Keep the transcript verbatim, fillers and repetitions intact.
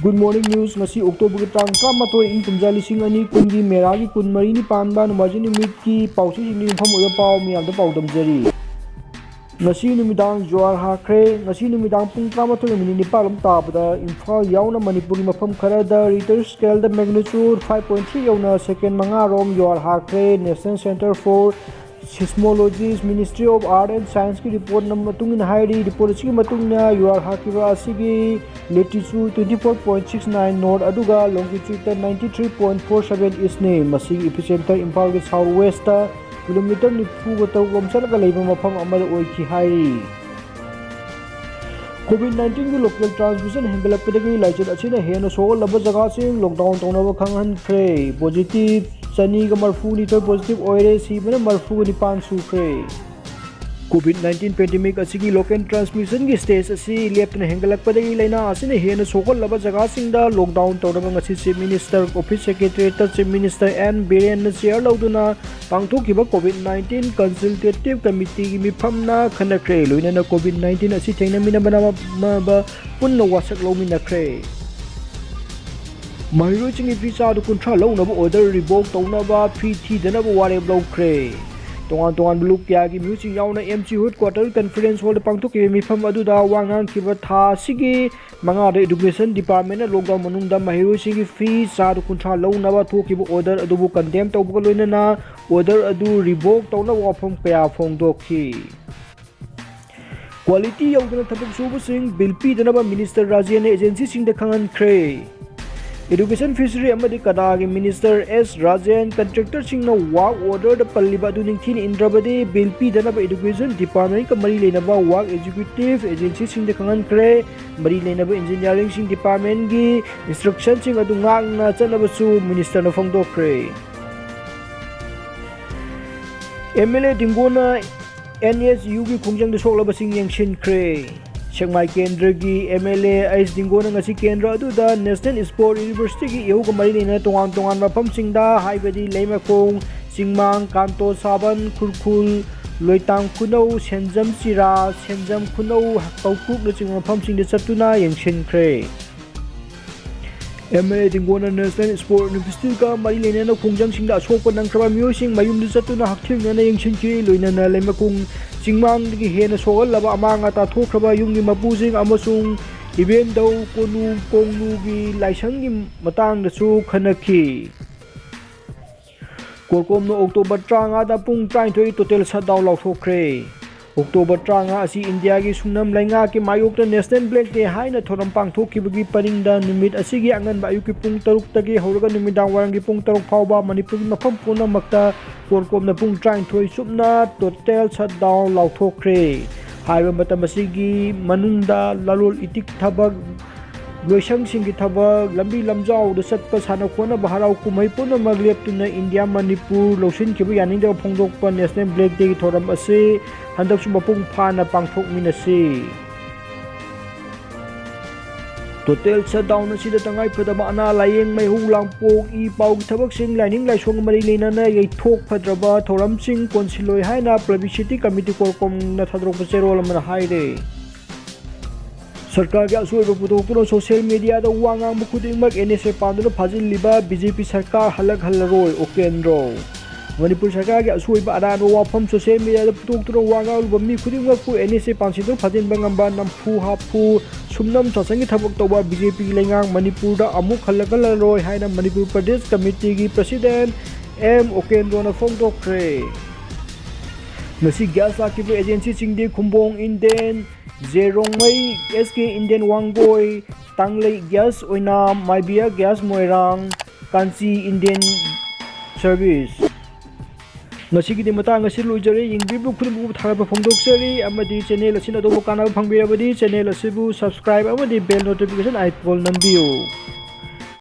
Good morning news. ꯉꯁꯤ October ꯒꯤ ꯇꯥꯡ ꯇꯔꯥꯃꯥꯊꯣꯏ, ꯏꯪ ꯀꯨꯝꯖꯥ ꯂꯤꯁꯤꯡ ꯑꯅꯤ ꯀꯨꯟꯒꯤ ꯃꯦꯔꯥꯒꯤ ꯀꯨꯟꯃꯔꯤꯅꯤ ꯄꯥꯟꯕ ꯅꯣꯡꯃꯥꯏꯖꯤꯡ ꯅꯨꯃꯤꯠꯀꯤ ꯄꯥꯎꯆꯦꯁꯤꯡꯗ ꯌꯨꯝꯐꯝ ꯑꯣꯏꯕ ꯄꯥꯎ ꯃꯌꯥꯝꯗ ꯄꯥꯎꯗꯝꯖꯔꯤ꯫ ꯉꯁꯤ ꯅꯨꯃꯤꯗꯥꯡ ꯖ꯭ꯋꯥꯔ ꯍꯥꯈ꯭ꯔꯦ꯫ ꯉꯁꯤ ꯅꯨꯃꯤꯗꯥꯡ ꯄꯨꯡ ꯇꯔꯥꯃꯥꯊꯣꯏ ꯃꯤꯅꯤꯠ ꯅꯤꯄꯥꯜ ꯂꯣꯝ ꯇꯥꯕꯗ ꯏꯝꯐꯥꯜ ꯌꯥꯎꯅ ꯃꯅꯤꯄꯨꯔꯒꯤ ꯃꯐꯝ ꯈꯔꯗ Richter scale ꯗ magnitude five point three ꯌꯧꯅ second ꯃꯉꯥ ꯔꯣꯝ ꯖ꯭ꯋꯥꯔ ꯍꯥꯈ꯭ꯔꯦ꯫ National Centre for Seismology, Ministry of Earth and Science ꯀꯤ report ꯅ ꯃꯇꯨꯡ ꯏꯟꯅ ꯍꯥꯏꯔꯤ꯫ Report ꯑꯁꯤꯒꯤ ꯃꯇꯨꯡ ꯏꯟꯅ ꯖ꯭ꯋꯥꯔ ꯍꯥꯈꯤꯕ ꯑꯁꯤꯒꯤ latitude twenty four point six nine north ꯑꯗꯨꯒ longitude ninety three point four seven east ꯅꯤ꯫ ꯃꯁꯤꯒꯤ epicenter ꯏꯝꯐꯥꯜꯒꯤ south west ꯇ ꯀꯤꯂꯣꯃꯤꯇꯔ ꯅꯤꯐꯨꯒ ꯇꯔꯨꯛ ꯔꯣꯝ ꯆꯠꯂꯒ ꯂꯩꯕ ꯃꯐꯝ ꯑꯃꯗ ꯑꯣꯏꯈꯤ ꯍꯥꯏꯔꯤ꯫ COVID nineteen ꯒꯤ local transmission ꯍꯦꯟꯒꯠꯂꯛꯄꯗꯒꯤ ꯂꯥꯏꯆꯠ ꯑꯁꯤꯅ ꯍꯦꯟꯅ ꯁꯣꯛꯍꯜꯂꯕ ꯖꯒꯥꯁꯤꯡ lockdown ꯇꯧꯅꯕ ꯈꯪꯍꯟꯈ꯭ꯔꯦ꯫ Positive ꯆꯅꯤꯒ ꯃꯔꯤꯐꯨ ꯅꯤꯊꯣꯏ positive ꯑꯣꯏꯔꯦ, ꯁꯤꯕꯅ ꯃꯔꯤꯐꯨꯒ ꯅꯤꯄꯥꯟ ꯁꯨꯈ꯭ꯔꯦ꯫ COVID nineteen pandemic ꯑꯁꯤꯒꯤ local transmission ꯒꯤ stage ꯑꯁꯤ ꯂꯦꯞꯇꯅ ꯍꯦꯟꯒꯠꯂꯛꯄꯗꯒꯤ ꯂꯥꯏꯅꯥ ꯑꯁꯤꯅ ꯍꯦꯟꯅ ꯁꯣꯛꯍꯜꯂꯕ ꯖꯒꯥꯁꯤꯡꯗ lockdown ꯇꯧꯅꯕ ꯉꯁꯤ Chief Minister Office Secretariat ꯇ Chief Minister N ꯕꯤꯔꯦꯟꯅ chair ꯂꯧꯗꯨꯅ ꯄꯥꯡꯊꯣꯛꯈꯤꯕ COVID nineteen consultative committee ꯒꯤ ꯃꯤꯐꯝꯅ ꯈꯟꯅꯈ꯭ꯔꯦ꯫ ꯂꯣꯏꯅꯅ COVID nineteen ꯑꯁꯤ ꯊꯦꯡꯅꯃꯤꯟꯅꯕ ꯄꯨꯟꯅ ꯋꯥꯁꯛ ꯂꯧꯃꯤꯟꯅꯈ꯭ꯔꯦ꯫ ꯃꯍꯩꯔꯣꯏꯁꯤꯡꯒꯤ ꯐꯤ ꯆꯥꯗ ꯀꯨꯟꯊ꯭ꯔꯥ ꯂꯧꯅꯕ order revoke ꯇꯧꯅꯕ ꯐꯤ ꯊꯤꯗꯅꯕ ꯋꯥꯔꯦꯞ ꯂꯧꯈ꯭ꯔꯦ꯫ ꯇꯣꯉꯥꯟ ꯇꯣꯉꯥꯟꯕ ꯂꯨꯞ ꯀꯌꯥꯒꯤ ꯃꯤꯍꯨꯠꯁꯤꯡ ꯌꯥꯎꯅ M C headquarter conference hall ꯗ ꯄꯥꯡꯊꯣꯛꯈꯤꯕ ꯃꯤꯐꯝ ꯑꯗꯨꯗ ꯋꯥ ꯉꯥꯡꯈꯤꯕ ꯊꯥ ꯑꯁꯤꯒꯤ ꯃꯉꯥꯗ Education Department ꯅ lockdown ꯃꯅꯨꯡꯗ ꯃꯍꯩꯔꯣꯏꯁꯤꯡꯒꯤ ꯐꯤ ꯆꯥꯗ ꯀꯨꯟꯊ꯭ꯔꯥ ꯂꯧꯅꯕ ꯊꯣꯛꯈꯤꯕ order ꯑꯗꯨꯕꯨ condemn ꯇꯧꯕꯒ ꯂꯣꯏꯅꯅ order ꯑꯗꯨ revoke ꯇꯧꯅꯕ ꯋꯥꯐꯝ ꯀꯌꯥ ꯐꯣꯡꯗꯣꯛꯈꯤ꯫ Quality ꯌꯧꯗꯅ ꯊꯕꯛ ꯁꯨꯕꯁꯤꯡ bill ꯄꯤꯗꯅꯕ Minister ꯔꯥꯖꯦꯟꯅ agency ꯁꯤꯡꯗ ꯈꯪꯍꯟꯈ꯭ꯔꯦ꯫ Education, Fishery ꯑꯃꯗꯤ ꯀꯗꯥꯒꯤ Minister S ꯔꯥꯖꯦꯟ contractor ꯁꯤꯡꯅ work order ꯗ ꯄꯜꯂꯤꯕ ꯑꯗꯨ ꯅꯤꯡꯊꯤꯅ ꯏꯟꯗ꯭ꯔꯕꯗꯤ bill ꯄꯤꯗꯅꯕ Education Department ꯀ ꯃꯔꯤ ꯂꯩꯅꯕ work executive agency ꯁꯤꯡꯗ ꯈꯪꯍꯟꯈ꯭ꯔꯦ꯫ ꯃꯔꯤ ꯂꯩꯅꯕ Engineering ꯁꯤꯡ department ꯀꯤ instruction ꯁꯤꯡ ꯑꯗꯨ ꯉꯥꯛꯅ ꯆꯠꯅꯕꯁꯨ Minister ꯅ ꯐꯣꯡꯗꯣꯛꯈ꯭ꯔꯦ꯫ M L A ꯗꯤꯡꯒꯣꯅ N S U ꯒꯤ ꯈꯣꯡꯖꯪꯗ ꯁꯣꯛꯂꯕꯁꯤꯡ ꯌꯦꯡꯁꯤꯟꯈ꯭ꯔꯦ꯫ ꯁꯦꯛꯃꯥꯏ ꯀꯦꯟꯗ꯭ꯔꯒꯤ M L A ꯑꯩꯆ ꯗꯤꯡꯒꯣꯅ ꯉꯁꯤ ꯀꯦꯟꯗ꯭ꯔ ꯑꯗꯨꯗ National Sport University ꯒꯤ ꯏꯍꯧꯒ ꯃꯔꯤ ꯂꯩꯅꯅ ꯇꯣꯉꯥꯟ ꯇꯣꯉꯥꯟꯕ ꯃꯐꯝꯁꯤꯡꯗ, ꯍꯥꯏꯕꯗꯤ ꯂꯩꯃꯈꯣꯡ, ꯆꯤꯡꯃꯥꯡ, ꯀꯥꯟꯇꯣ ꯁꯥꯕꯟ, ꯈꯨꯔꯈꯨꯜ, ꯂꯣꯏꯇꯥꯡ ꯈꯨꯅꯧ, ꯁꯦꯟꯖꯝ ꯆꯤꯔꯥ, ꯁꯦꯟꯖꯝ ꯈꯨꯅꯧ, ꯀꯧꯇ꯭ꯔꯨꯛꯅꯆꯤꯡꯕ ꯃꯐꯝꯁꯤꯡꯗ ꯆꯠꯇꯨꯅ ꯌꯦꯡꯁꯤꯟꯈ꯭ꯔꯦ꯫ ꯑꯦꯝ ꯑꯦꯜ ꯑꯦ ꯗꯤꯡꯒꯣꯅ National Sport University-ꯒ ꯃꯔꯤ ꯂꯩꯅꯅ ꯈꯣꯡꯖꯪꯁꯤꯡꯗ ꯑꯁꯣꯛꯄ ꯅꯪꯈ꯭ꯔꯕ ꯃꯤꯑꯣꯏꯁꯤꯡ ꯃꯌꯨꯝꯗ ꯆꯠꯇꯨꯅ ꯍꯛꯊꯦꯡꯅꯅ ꯌꯦꯡꯁꯤꯟꯈꯤ꯫ ꯂꯣꯏꯅꯅ ꯂꯩꯃꯈꯣꯡ ꯆꯤꯡꯃꯥꯡꯗꯒꯤ ꯍꯦꯟꯅ ꯁꯣꯛꯍꯜꯂꯕ ꯑꯃꯥꯡ ꯑꯇꯥ ꯊꯣꯛꯈ꯭ꯔꯕ ꯌꯨꯝꯒꯤ ꯃꯄꯨꯁꯤꯡ ꯑꯃꯁꯨꯡ ꯏꯕꯦꯟꯗꯧ ꯀꯣꯅꯨ ꯀꯣꯡꯅꯨꯒꯤ ꯂꯥꯏꯁꯪꯒꯤ ꯃꯇꯥꯡꯗꯁꯨ ꯈꯟꯅꯈꯤ꯫ ꯀꯣꯔꯀꯣꯝꯅ ꯑꯣꯛꯇꯣꯕꯔ ꯇꯔꯥꯃꯉꯥꯗ ꯄꯨꯡ ꯇꯔꯥꯅꯤꯊꯣꯏ total shutdown ꯂꯥꯎꯊꯣꯛꯈ꯭ꯔꯦ꯫ ꯑꯣꯛꯇꯣꯕꯔ ꯇꯔꯥꯃꯉꯥ ꯑꯁꯤ ꯏꯟꯗꯤꯌꯥꯒꯤ ꯁꯨꯡꯅꯝ ꯂꯩꯉꯥꯛꯀꯤ ꯃꯥꯌꯣꯛꯇ National Black Day ꯍꯥꯏꯅ ꯊꯧꯔꯝ ꯄꯥꯡꯊꯣꯛꯈꯤꯕꯒꯤ ꯄꯔꯤꯡꯗ ꯅꯨꯃꯤꯠ ꯑꯁꯤꯒꯤ ꯑꯉꯟꯕ ꯑꯌꯨꯛꯀꯤ ꯄꯨꯡ ꯇꯔꯨꯛꯇꯒꯤ ꯍꯧꯔꯒ ꯅꯨꯃꯤꯗꯥꯡ ꯋꯥꯏꯔꯝꯒꯤ ꯄꯨꯡ ꯇꯔꯨꯛ ꯐꯥꯎꯕ ꯃꯅꯤꯄꯨꯔꯒꯤ ꯃꯐꯝ ꯄꯨꯝꯅꯃꯛꯇ ꯀꯣꯔꯀꯣꯝꯅ ꯄꯨꯡ ꯇꯔꯥꯅꯤꯊꯣꯏ ꯆꯨꯞꯅ total shutdown ꯂꯥꯎꯊꯣꯛꯈ꯭ꯔꯦ꯫ ꯍꯥꯏꯔꯤꯕ ꯃꯇꯝ ꯑꯁꯤꯒꯤ ꯃꯅꯨꯡꯗ ꯂꯂꯣꯜ ꯏꯇꯤꯛ ꯊꯕꯛ, ꯂꯣꯏꯁꯪꯁꯤꯡꯒꯤ ꯊꯕꯛ, ꯂꯝꯕꯤ ꯂꯝꯖꯥꯎꯗ ꯆꯠꯄ, ꯁꯥꯟꯅ ꯈꯣꯠꯅꯕ, ꯍꯔꯥꯎ ꯀꯨꯝꯍꯩ ꯄꯨꯝꯅꯃꯛ ꯂꯦꯞꯇꯨꯅ ꯏꯟꯗꯤꯌꯥ ꯃꯅꯤꯄꯨꯔ ꯂꯧꯁꯤꯟꯈꯤꯕ ꯌꯥꯅꯤꯡꯗꯕ ꯐꯣꯡꯗꯣꯛꯄ National Black Day-ꯒꯤ ꯊꯧꯔꯝ ꯑꯁꯤ ꯍꯟꯗꯛꯁꯨ ꯃꯄꯨꯡ ꯐꯥꯅ ꯄꯥꯡꯊꯣꯛꯃꯤꯟꯅꯁꯤ꯫ Total shutdown ꯑꯁꯤꯗ ꯇꯉꯥꯏꯐꯗꯕ ꯑꯅꯥ ꯂꯥꯌꯦꯡ, ꯃꯩꯍꯧ ꯂꯥꯡꯄꯣꯛ, ꯏ ꯄꯥꯎꯒꯤ ꯊꯕꯛꯁꯤꯡ, ꯂꯥꯏꯅꯤꯡ ꯂꯥꯏꯁꯣꯟꯒ ꯃꯔꯤ ꯂꯩꯅꯅ ꯌꯩꯊꯣꯛ ꯐꯗ꯭ꯔꯕ ꯊꯧꯔꯝꯁꯤꯡ ꯀꯣꯟꯁꯤꯜꯂꯣꯏ ꯍꯥꯏꯅ Publicity Committee ꯀꯣꯔꯀꯣꯝꯅ ꯊꯥꯗꯣꯔꯛꯄ ꯆꯦꯔꯣꯜ ꯑꯃꯅ ꯍꯥꯏꯔꯦ꯫ ꯁꯔꯀꯥꯔꯒꯤ ꯑꯁꯣꯏꯕ ꯄꯨꯊꯣꯛꯇꯨꯅ social media-ꯗ ꯋꯥ ꯉꯥꯡꯕ ꯈꯨꯗꯤꯡꯃꯛ N S A ꯄꯥꯟꯗꯨꯅ ꯐꯥꯖꯤꯜꯂꯤꯕ B J P ꯁꯔꯀꯥꯔ ꯍꯜꯂꯛꯍꯜꯂꯔꯣꯏ, ꯎꯄꯦꯟꯗ꯭ꯔꯣ꯫ ꯃꯅꯤꯄꯨꯔ ꯁꯔꯀꯥꯔꯒꯤ ꯑꯁꯣꯏꯕ ꯑꯔꯥꯟꯕ ꯋꯥꯐꯝ social media-ꯗ ꯄꯨꯊꯣꯛꯇꯨꯅ ꯋꯥ ꯉꯥꯡꯂꯨꯕ ꯃꯤ ꯈꯨꯗꯤꯡꯃꯛꯄꯨ N S A ꯄꯥꯟꯁꯤꯟꯗꯨꯅ ꯐꯥꯖꯤꯟꯕ ꯉꯝꯕ ꯅꯝꯐꯨ ꯍꯥꯐꯨ ꯁꯨꯝꯅꯝ ꯁꯥꯁꯟꯒꯤ ꯊꯕꯛ ꯇꯧꯕ B J P ꯒꯤ ꯂꯩꯉꯥꯛ ꯃꯅꯤꯄꯨꯔꯗ ꯑꯃꯨꯛ ꯍꯜꯂꯛꯍꯜꯂꯔꯣꯏ ꯍꯥꯏꯅ ꯃꯅꯤꯄꯨꯔ ꯄ꯭ꯔꯗꯦꯁ ꯀꯃꯤꯇꯤꯒꯤ president M ꯎꯀꯦꯟꯗ꯭ꯔꯣꯅ ꯐꯣꯡꯗꯣꯛꯈ꯭ꯔꯦ꯫ ꯉꯁꯤ gas ꯂꯥꯛꯈꯤꯕ agency-ꯁꯤꯡꯗꯤ Khumbong Indian, ꯖꯦꯔꯣꯡꯃꯩ S K Indian Wangoi, ꯇꯥꯡꯂꯩ gas ꯑꯣꯏꯅꯥꯝ, ꯃꯥꯏꯕꯤꯌꯥ gas ꯃꯣꯏꯔꯥꯡ, ꯀꯥꯟꯆꯤ Indian service꯫ ꯉꯁꯤꯒꯤꯗꯤ ꯃꯇꯥꯡ ꯑꯁꯤ ꯂꯣꯏꯖꯔꯦ꯫ ꯌꯦꯡꯕꯤꯕ ꯈꯨꯗꯤꯡꯃꯛꯄꯨ ꯊꯥꯒꯠꯄ ꯐꯣꯡꯗꯣꯛꯆꯔꯤ ꯑꯃꯗꯤ channel ꯑꯁꯤꯅ ꯑꯗꯣꯝꯕꯨ ꯀꯥꯟꯅꯕ ꯐꯪꯕꯤꯔꯕꯗꯤ channel ꯑꯁꯤꯕꯨ subscribe ꯑꯃꯗꯤ bell notification icon ꯅꯝꯕꯤꯌꯨ꯫